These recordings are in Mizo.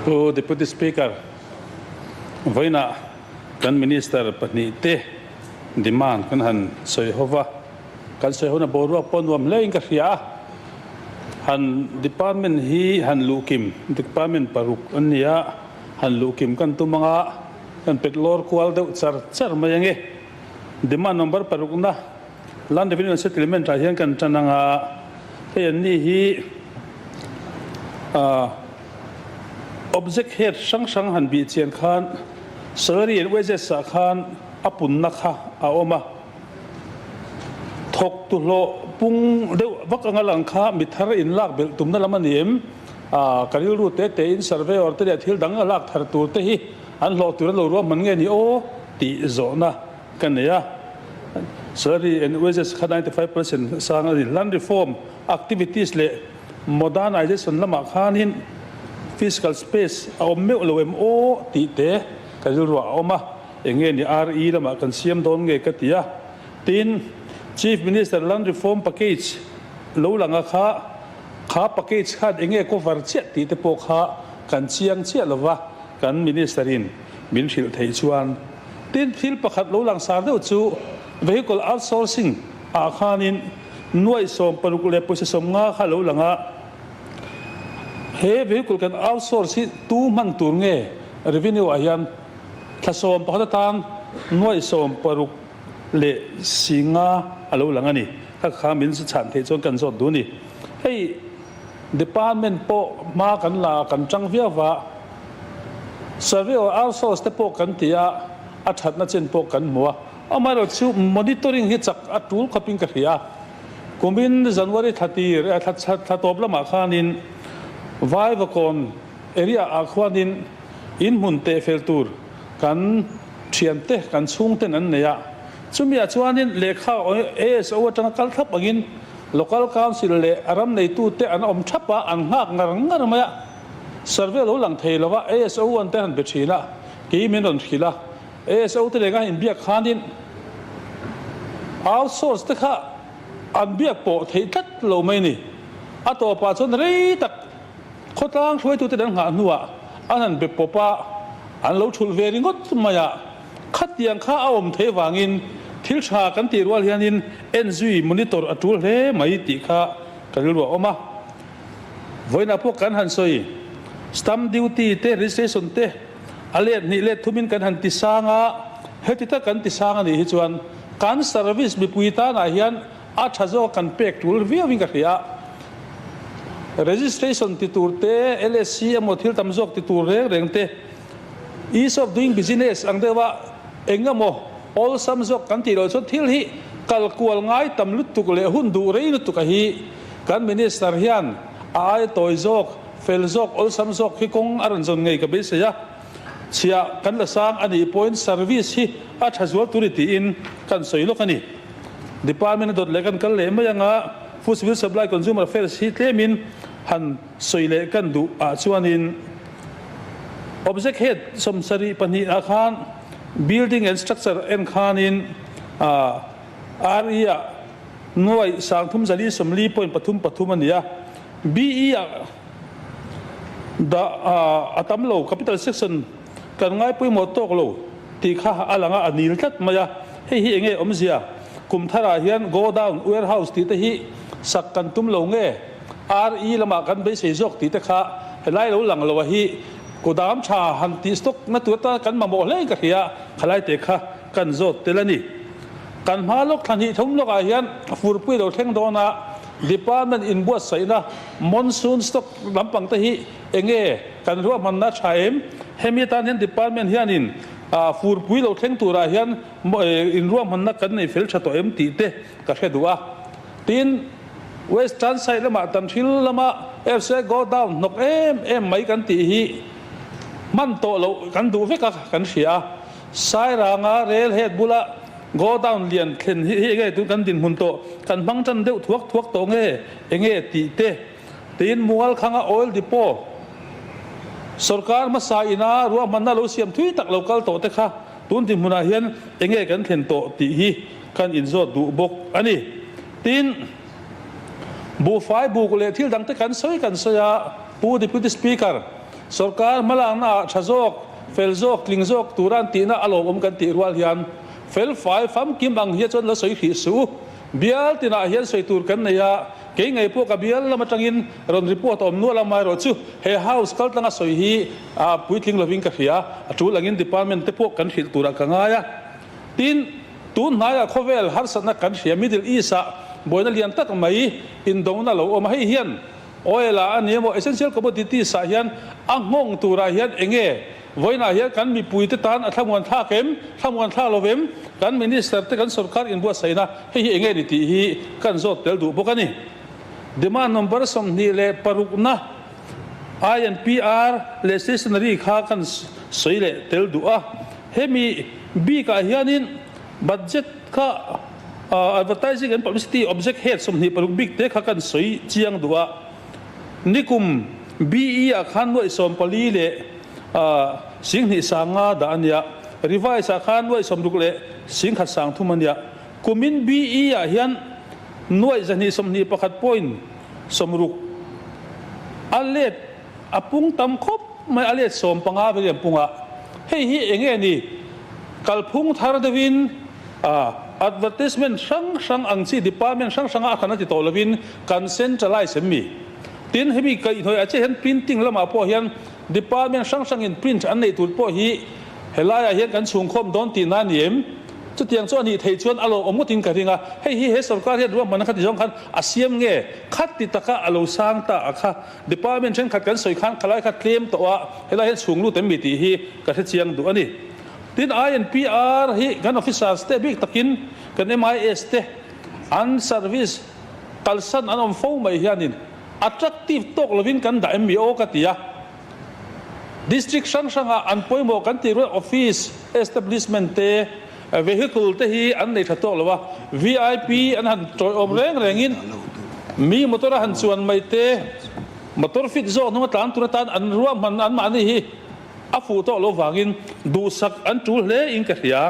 Pu Deputy Speaker, vawiinah kan Minister pahnihte demand kan han sawi ho va, kan sawi hona boruak pawh nuam hlein ka hria a, han department hi han luhkim, department paruk an ni a, han luhkim kan tum anga kan pet lawr kual deuh char char mai ange. Demand number parukna Land Revenue and Settlement ah hian kan tan anga hei an ni hi object head hrang hrang han bih chian khan salary and wages ah khan a punna kha a awm a, thawk tu hlawh pung deuh vak anga lang kha mi thar in lak belh tumna lam a ni em? Ka rilru te te in surveyor te leh thil dang a lak thar tur te hi an hlawh tur an lo ruahman nge ni aw tih zawhna ka nei a, salary and wages kha 95% sang a ni. Land reform activities leh modernization lamah khanin fiscal space a awm meuh lo em aw tih te ka rilruah a awm a, eng nge ni RE lamah kan siam dawn nge ka ti a. Tin, Chief Minister land reform package lo langa kha, kha package khan eng nge cover chiah tih te pawh kha kan chiang chiah lova, kan Minister in min hrilh theih chuan Tin, thil pakhat lo langsar deuh chu vehicle outsourcing ah khanin nuaih 60 leh pawisa 50 kha lo lang a, he vehicle kan outsource hi tu hman tur nge revenue ah hian thla 11 atang nuaih 60 leh 50 a lo lang a ni. Kha kha min chhan theih chuan kan zawt duh a ni. Hei Department pawh hma kan la kan tang viau va, survey or outsource te pawh kan ti a, a thatna chen pawh kan hmu a. Amaherawh chu monitoring hi chak a tul khawpin ka hria a. Kumin January thla tir thla tawp lamah khanin Vaivakawn area ah khuanin in hmun teh fel tur kan thiante kan chhungten an nei a. Chumi ah chuanin lehkha ASO atanga kal thlap angin Local Council leh a ram neitute an awm thap a, an nghak ngar ngar mai a. Survey lo lang thei lova ASO an te han be thin a, kei min rawn hrilh a. ASO te leh inbiak khanin outsource te kha an biak pawh theih tlat lo mai ni. A tawpah chuan rei tak khawtlang hruaitute an nghah hnuah an han be pawp a, an lo thulh ve ringawt mai a. Khatiang kha a awm theih vangin thil tha kan tih rual hianin enzui, monitor, a tul hle mai tih kha ka rilru a awm a. Vawiinah pawh kan han sawi, stamp duty te, registration te a let hnih let thumin kan han ti sang a, heti tak kan ti sang a nih hi chuan kan service mipui tanah hian a tha zawk kan pek tul viauin ka hria a. Registration ti tur te, LSC emaw thil tam zawk ti tur reng reng te, Ease of doing business ang deuh a eng emaw awlsam zawk kan tih loh chuan thil hi kal kual ngai tam lutuk leh hun duh rei lutuk a hi kan Minister hian a ai tawi zawk, fel zawk, awlsam zawk hi kawng a rawn zawn ngei ka beisei a. Chhiah kan la sang a nih pawhin service hi a tha zual tur i tiin kan sawi lawk a ni. Department a dawt leh kan kal leh mai anga Food Civil Supply Consumer Affairs hi tlemin han Sawi leh kan duh ah chuanin Object Head 72 ah khan Building and Structure en khanin RE ah nuai 3443.33 a ni a, BE ah dah a tam lo, Capital Section kan ngai pawimawh tawk lo tih kha a lang a, a nil tlat mai a, hei hi enge awmzia? Kum tharah hian Godown, Warehouse tih te hi sak kan tum lo nge? RE lamah kan beisei zawk tih te kha helai lo lang lo a hi kudam tha han tih stock na tur atan kan mamawh hle in ka hria a, khalai te kha kan zawt tel a ni. Kan hma lawk thla hnih thum lawkah hian furpui lo thleng dawn a, department inbuatsaihna monsoon stock lampang te hi enge kan ruahmanna tha em? Hemi atan hian department hianin furpui lo thleng turah hian inruahmanna kan nei fel tha tawh em tih te ka hre duh a. Tin, Western side lamah tan thil lama FC go down hnawk em em mai kan tih hi hman tawh loh kan duh vek a kan hria a. Sairanga rail head bula go down lian thlen hi enge tun kan dinhmun tawh kan hmang tan deuh thuak thuak tawh nge enge tih te tiin Mualkhanga oil depot sorkar hmasa ina ruahmanna lo siam thui tak lo kal tawh te kha tun dinhmunah hian enge kan thlen tawh tih hi kan inzawt duh bawk a ni. Tin, buhfai buk leh thil dangte kan sawi kan sawi a, Pu Deputy Speaker, Sorkar hmalakna ah tha zawk, fel zawk, tling zawk tura an tihna a lawmawm kan tih rual hian fel fai famkim ang hian chuan lo sawi hrih suh u. Bial tinah hian sawi tur kan nei a, kei ngei pawh ka bial lam atangin rawn report a awm nual amaherawh chu he house kaltlanga sawi hi a puitling lovin ka hria, a tul angin department te pawh kan hrilh turah ka ngai a. Tin, tun hnaiah khawvel harsatna kan hria, Middle East-ah buaina lian tak mai indona lo awm a, hei hian Oil ah a ni emaw essential commodities ah hian a nghawng turah hian eng nge vawiinah hian kan mipuite tan a thlamuan thlak em, thlamuan thlak lo em, kan minister te kan sorkar inbuatsaihna hei hi eng nge ni tih hi kan zawt tel duh bawk a ni. Demand number 26 na INPR leh stationery kha kan sawi leh tel duh a, hemi bikah hianin budget kha Advertising and Publicity Object Head 26 bik te kha kan sawi chiang duh a, nikum BE ah khan nuaih 14 leh 20 sanga dah a nia, Revise ah khan nuaih 60 leh 10 sang thum a nia, kumin BE ah hian nuaih 221 point 60 a let a pung tam khawp mai, a let 15 vel an pung a, hei hi eng nge ni? Kalphung thar deuhin advertisement hrang hrang ang chi department hrang hranga a khan a ti tawh lovin kan centralize em mi? Tin, hemi kaihhnawih ah chiah hian printing lamah pawh hian department hrang hrangin print an neih tur pawh hi helaiah hian kan chhungkhawm dawn tihna a ni em? Chutiang chu a nih theih chuan a lawmawm ngawtin ka ring a, hei hi he sorkar hian ruahmanna kha ti zawng khan a siam nge? Khat ti taka a lo sang ta a kha department thenkhat kan sawi khan khalai kha tlem tawh a, helai hian chhung lut em mi tih hi ka hre chiang duh a ni. Tin, INPR hi kan officers te bik takin kan MIS te an service kalsan an awm fo mai hianin attractive tawk lovin kan dah em mi aw ka ti a. District hrang hrangah an pawimawh kan tih rual office establishment te vehicle te hi an nei tha tawk lo a, VIP an han tawiawm reng rengin mi motor a han chuan mai te motor fit zawk hnunga tlan tur atan an ruahman anmahni hi A fuh tawh lo vangin duhsak an tul hle in ka hria.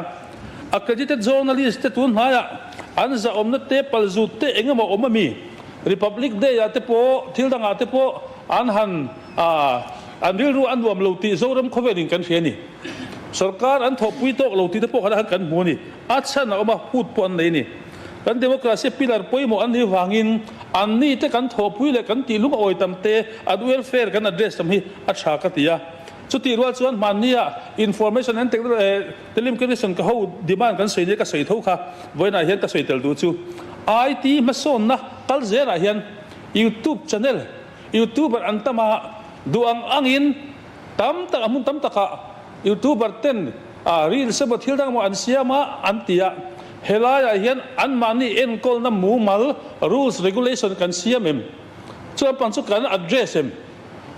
Accredited journalist te tun hnaiah an zahawmna te palzut te eng emaw awm a mi? Republic Day ah te pawh thil dangah te pawh an han an rilru a nuam lo tih Zoram khawvelin kan hria a ni. Sorkar an thawhpui tawk lo tih te pawh khan kan hmu a ni. A chhan a awm a, hut pawh an nei a ni. Kan democracy pillar pawimawh an nih vangin an ni te kan thawhpui leh kan tih lung a awi tam te, an welfare kan address tam hi a tha ka ti a. Chutih rual chuan hmannia information and telecommunication ka ho demand kan sawi nia ka sawi tho kha vawiinah hian ka sawi tel duh chu IT hmasawnna kal zelah hian YouTube channel YouTuber an tam a, duh ang angin tam tak a hmun tam takah YouTuber ten reels emaw thil dang emaw an siam a an ti a, helaiah hian anmahni enkawlna mumal rules regulation kan siam em? Chuan pang chu kan address em?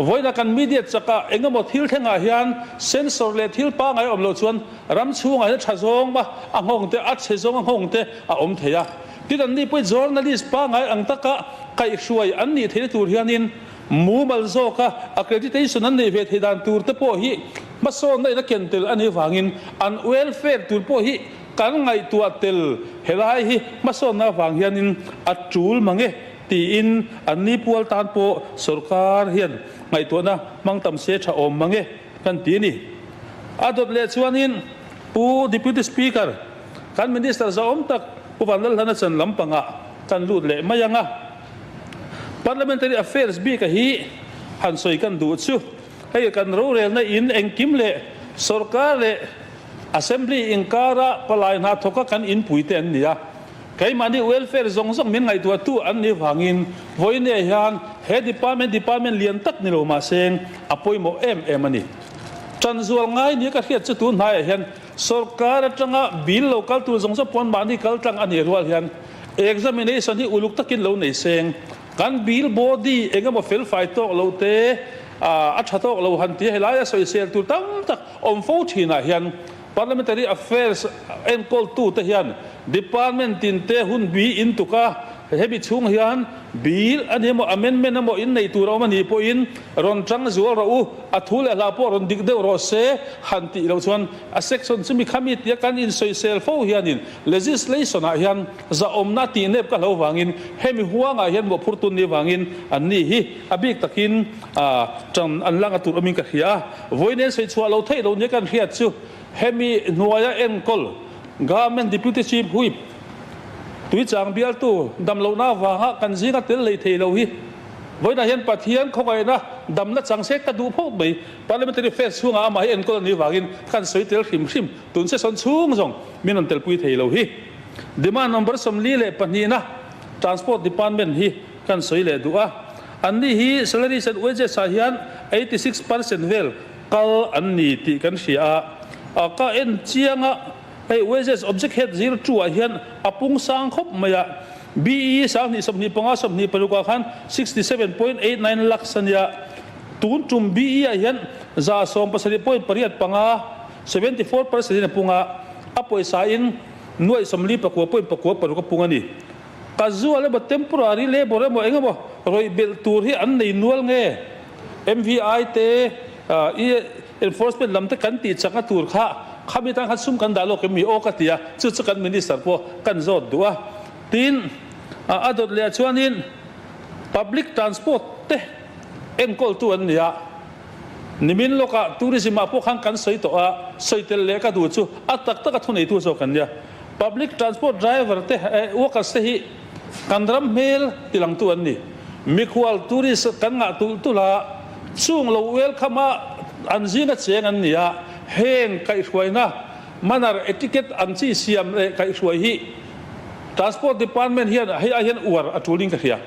Vawiina kan media chakah eng emaw thil thlengah hian sensor leh thil pangai awm loh chuan ram chhungah hian tha zawng a a nghawng te, a chhe zawng a nghawng te a awm thei a. Tin anni pawhin journalist pangai ang taka kaihhruai an nih theihna tur hianin mumal zawka accreditation an neih ve theih dan tur te pawh hi hmasawnna in a ken tel a nih avangin an welfare tur pawh hi kan ngaihtuah tel helai hi hmasawnna avang hianin a tul mang e. Tiin an ni pual tan pawh sorkar hian ngaihtuahna hmang tam se tha awm mang e kan ti a ni. A dawt leh chuanin Pu Deputy Speaker, kan Minister zahawm tak Pu Vanlalhlana chan lampangah kan lut leh mai ang a. Parliamentary Affairs bika hi han sawi kan duh chu hei kan rorelna in engkim leh sorkar leh Assembly inkara palai hna thawka kan inpui te an ni a. Keimahni welfare zawng zawng min ngaihtuahtu an nih vangin vawiinah hian he department department lian tak ni lo mahse a pawimawh em em a ni. Tanzual ngai nia ka hriat chu tun hnaiah hian sorkar atanga bill lo kal tur zawng zawng pawn mahni kal tlang a nih rual hian examination hi uluk takin lo nei seng kan bill body eng emaw felfai tawk lo te a tha tawk lo han tia helai a sawisel tur tam tak awm fo thinah hian Parliamentary Affairs enkawltute hian Department tinte hun bi in tuk a. Hemi chhung hian bill a ni emaw, amendment emaw in nei tur a awm a nih pawhin rawn tang zual rawh u, a thu leh hla pawh rawn dik deuh rawh se han tih loh chuan a section chumi khami tia kan insawisel fo hianin legislation ah hian zahawmna tih nep ka hlo vangin hemi huangah hian mawhphurtu ni vangin an ni hi a bik takin tan an la nga tur awmin ka hria a. Vawiin en sawi chhuah lo theih lo nia kan hriat chu hemi hnuaia enkawl Government Deputy Chief Whip Tuichang bialtu damlohna avanga kan zinga tel lei thei lo hi vawiinah hian Pathian khawngaihna damna chang se ka duh phawt mai. Parliamentary phase chhungah amah hi enkawl a nih vangin kan sawi tel hrim hrim. Tun session chhung zawng min rawn telpui thei lo hi. Demand number 42na Transport Department hi kan sawi leh duh a. Anni hi salaries and wages ah hian 86% vel kal an ni tih kan hria a. Ka en chiang a. Hei wages object head zir tu ah hian a pung sang khawp mai a, BE 2025 26 ah khan 67.89 lakhs a nia, tun tum BE ah hian 78.85, 74 percent in a pung a, a pawisa in nuaih 49.96 a pung a ni. Casual emaw temporary labour emaw eng emaw rawih belh tur hi an nei nual nge? MVI te i Enforcement lam te kan tih chakna tur kha khami tan khan sum kan dah lawk em mi aw ka ti a, chu chu kan Minister pawh kan zawt duh a. Tin, a dawt leh ah chuanin Public Transport te enkawltu an ni a, nimin lawkah Tourism ah pawh khan kan sawi tawh a, sawi tel leh ka duh chu a tak taka thuneitu zawk an nia. Public Transport driver te, workers te hi kan ram hmel tilangtu an ni. Mikhual, tourist, kan ngah tulh tulh a, chung lo welcome a an zinga cheng an ni a, heng kaihhruaina, manner, etiquette ang chi siam leh kaihhruai hi Transport Department hian hei ai hian uar a tulin ka hria.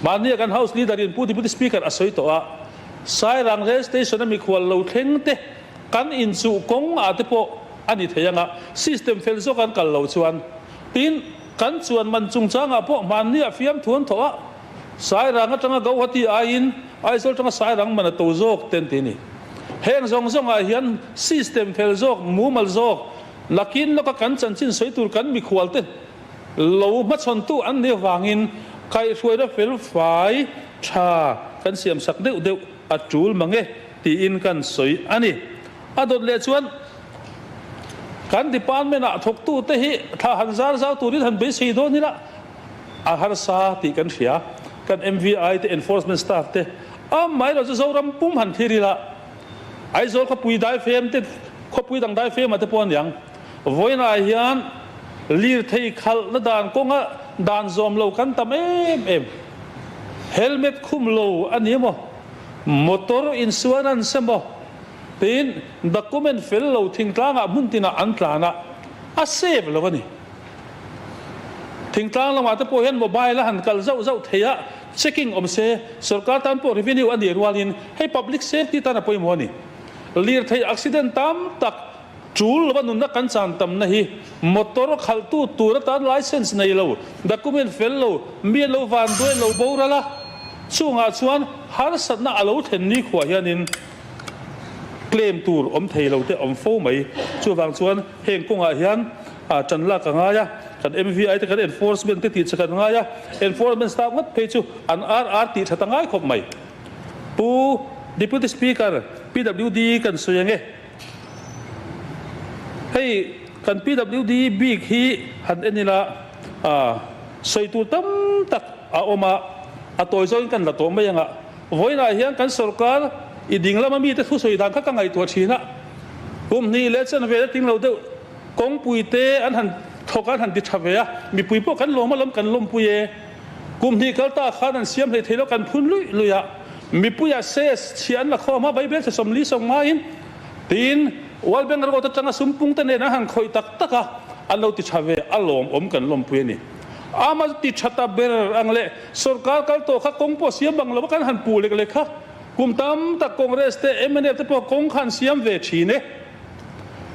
Mahnia kan House Leader in Pu Deputy Speaker a sawi tawh a, Sairang Rail Station a mikhual lo thleng te kan inchuh kawng ah te pawh a ni thei ang a, system fel zawk an kal loh chuan tin, Kan chuan man chungchangah pawh hmanni ah fiamthu an thawh a, Sairang atanga Gauhati aiin Aizawl atanga Sairang man a to zawk te an ti a ni. Heng zawng zawngah hian system fel zawk, mumal zawk, nakin lawka kan chanchin sawi tur kan mikhual te lo hmachhawntu an nih avangin kaihhruaina fel fai tha kan siamsak deuh deuh a tul mang e tiin kan sawi a ni. A dawt leh chuan Kan department ah thawktu te hi thla han zar zau turin han beisei dawn ila a harsa tih kan hria. Kan MVI te enforcement staff te amaherawh chu Zoram pum han thlir ila Aizawl khawpui daifem te khawpui dang daifem ah te pawh aniang vawiinah hian lirthei khalhna dan kawnga dan zawm lo kan tam em em. Helmet khum lo a ni emaw motor insurance emaw Tin, document fel lo thingtlangah hmun tinah an tlan a, a save lo a ni. Thingtlang lamah te pawh hian mobile a han kal zauh zauh thei a, checking awm se, sorkar tan pawh revenue a nih rualin hei public safety tan a pawimawh a ni. Lirthei accident tam tak tul lova nunna kan chan tamna hi motor khalhtu tur atan license nei lo, document fel lo, mi an lo vanduai an lo boral a, chungah chuan harsatna a lo thlen nikhua hianin, Claim tur awm thei lo te awm fo mai. Chuvang chuan heng kawngah hian tan lak a ngai a, kan MVI te kan enforcement te tih che kan ngai a, enforcement staff ngawt phei chu an RR tih that a ngai khawp mai. Pu Deputy Speaker, PWD kan sawi ang e. Hei kan PWD bik hi han en ila sawi tur tam tak a awm a, a tawi zawngin kan la tawh mai ang a. Vawiinah hian kan sorkar i ding lama mite thusawi dan kha ka ngaihtuah thin a, kum hnih leh chen vel a ting lo deuh kawngpui te an han thawk a, an han ti tha ve a, mipui pawh kan lawm alawm kan lawmpui e. Kum hnih kal ta khan an siam hlei thei lo kan phun luih luih a, mipuiah ses chhia an la khawm a, Vaibel chhe 40 sawmngaiin tiin World Bank Road atanga sum pung te nen an han khawih tak tak a, an lo ti tha ve a lawmawm kan lawmpui a ni. Ama ti tha ta ber ang le, sorkar kal tawh kha kawng pawh siam bang lo a kan han puh lek lek kha. Kum tam tak Congress te, mnf te pawh kawng kha an siam ve thin e.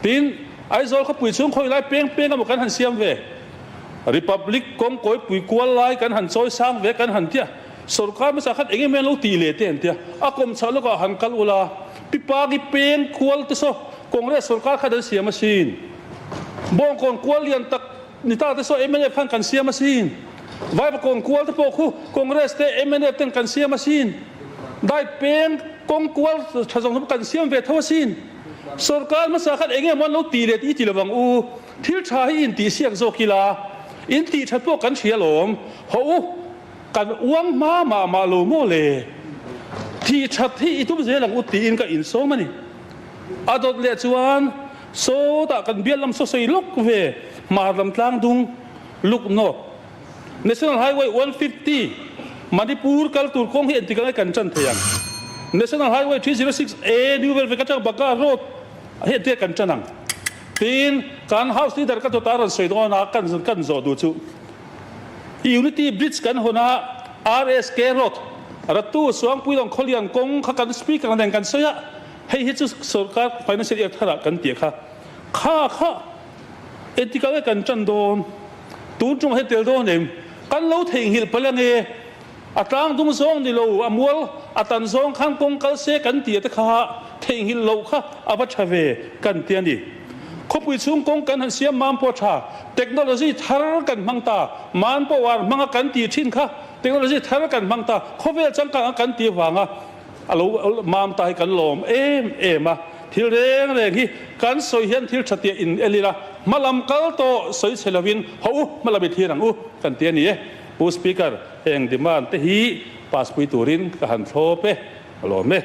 Tin, Aizawl khawpui chhung khawi lai peng peng emaw kan han siam ve. Republic kawng kawipui kual lai kan han chawi sang ve kan han tia. Sorkar hmasa khan eng emaw an lo tih leh te an tia. A kawm chhah lawkah han kal ula, Pipagi peng kual te saw Congress sorkar khan an siam asin. Bawngkawn kual lian tak Ni ta te saw mnf khan kan siam asin. Vaivakawn kual te pawh khu Congress te mnf ten kan siam asin. Dai peng kawng kual tha zawng zawng kan siam ve tho asin. Sorkar hmasa khan eng emaw an lo ti leh tih i ti lovang u. Thil tha hi in tih siak zawk ila, in tih that pawh kan hria alawm. Hawh u, kan uang hma mah mah lo maw le? Tih that hi i tum zel ang u tiin ka insawm a ni. A dawt leh chuan sawtah kan bial lam saw sawi lawk ve, Hmar lam tlang dung, Lucknow, National Highway 150, Manipur kal tur kawng hi entik angai kan tan thei ang. National Highway 306 A, New Velvek atang Bagha Road hi entik kan tan ang. Tin, kan House Leader ka dawtah rawn sawi dawn a, kan kan zawh duh chu Unity Bridge kan hawn a, RSK Road, Ratu Suangpuilawng Khawlian kawng kha kan Speaker nen kan sawi a, hei hi chu sorkar Financial Year tharah kan tih kha. Kha kha entik angai kan tan dawn? Tun ṭawng hi tel dawn em? Kan lo theihnghilh palh ange. A tlang dung zawng ni lo, a mual a tan zawng khan kawng kal se kan tih te kha theihnghilh loh kha a va ṭha ve kan ti a ni. Khawpui chhung kawng kan han siam mam pawh ṭha, technology thar kan hmang ta, man power hmanga kan tih ṭhin kha technology thar kan hmang ta, khawvel changkang a kan tih vanga A lo mam ta hi kan lawm em em a, thil reng reng hi kan sawi hian thil tha tiah in el ila, hma lam kal tawh sawi chhe lovin haw u, hma lam i thlir ang u kan ti a ni e. Pu Speaker, heng demand te hi pass pui turin ka han thlawp e, a lawm e.